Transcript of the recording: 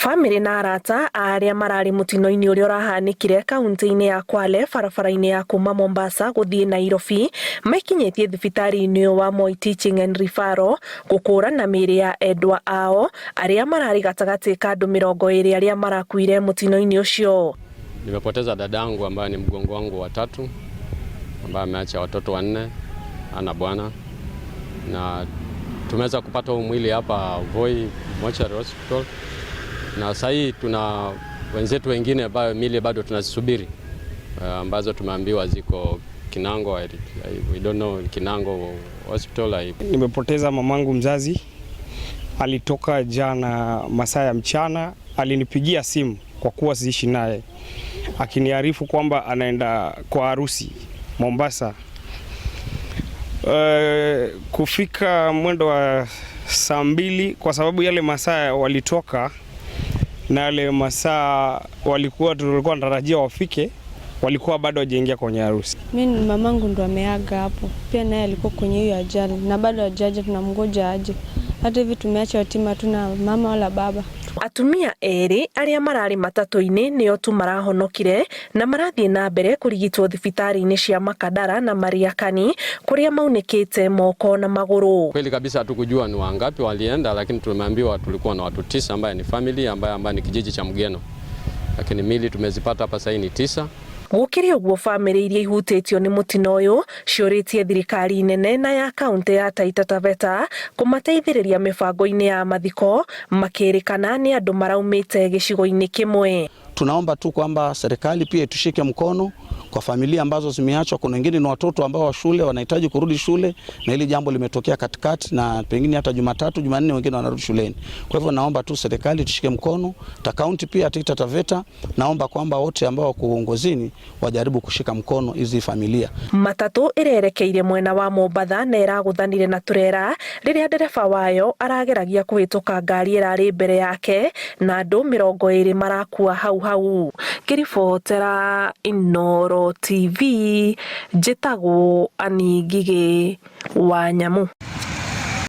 Bamĩrĩ na arata a arĩa mararĩ mũtino-inĩ ũrĩa ũrahanĩkire kaunti-inĩ ya Kwale barabara-inĩ ya kuma Mombasa gũthiĩ Nairobi mekinyĩtie thibitarĩ-inĩ wa Moi Teaching and Referral gũkũrana mĩĩrĩ ya endwa ao arĩa mararĩ gatagatĩ ka andũ 20 arĩa marakuire mũtino-inĩ ũcio. Nimepoteza dadangu ambaye ni mgongo wangu wa tatu, ambaye ameacha watoto 4, ana bwana, na tumeweza kupata huu mwili hapa Voi Mortuary Hospital, na sasa hii tuna wenzetu wengine ambayo mili bado tunazisubiri, ambazo tumeambiwa ziko Kinango. We don't know Kinango Hospital. Nimepoteza mamangu mzazi, alitoka jana masaa ya mchana, alinipigia simu kwa kuwa siishi naye, akiniarifu kwamba anaenda kwa harusi Mombasa. Kufika mwendo wa saa 2, kwa sababu yale masaa walitoka na yale masaa walikuwa tulikuwa tunatarajia wafike, walikuwa bado hawajaingia kwenye harusi. Mimi mamangu ndo ameaga hapo, pia naye alikuwa kwenye hiyo ajali na bado hajaja, tunamgoja aje. Hata hivi tumeacha yatima, hatuna mama wala baba. Atumia erĩ arĩa mararĩ matatũ-inĩ nĩo tu marahonokire na marathiĩ na mbere kũrigitwo thibitarĩ-inĩ cia Makadara na Mariakani kũrĩa maunĩkĩte moko na magũrũ. Kweli kabisa hatukujua ni wangapi walienda, lakini tumeambiwa tulikuwa na watu 9 ambaye ni family ambaye ni kijiji cha Mgeno, lakini mili tumezipata hapa sasa ni 9. Gũkĩrĩ ũguo, bamĩrĩ iria ihutĩtio nĩ mũtino ũyũ ciũrĩtie thirikari nene na ya kaunti ya Taita Taveta kũmateithĩrĩria mĩbango-inĩ ya mathiko, makĩrĩkana nĩ andũ maraumĩte gĩcigo-inĩ kĩmwe. Tunaomba tu kwamba serikali pia itushike mkono kwa familia ambazo zimeachwa. Kuna wengine ni watoto ambao wa shule wanahitaji kurudi shule, na hili jambo limetokea katikati, na pengine hata Jumatatu, Jumanne wengine wanarudi shuleni. Kwa hivyo naomba tu serikali tushike mkono, ta kaunti pia Taita Taveta, naomba kwamba wote ambao wako uongozini wajaribu kushika mkono hizi familia. Matatu ĩrerekeire mwena wa Mombatha na ĩragũthanire na turera rĩrĩa ndereba wayo arageragia kũhĩtũka ngari ĩrarĩ mbere yake, na andũ 20 marakua hau hau. Ngĩribotera Inooro TV, njĩtagwo Annie Ngigĩ wa Nyamu.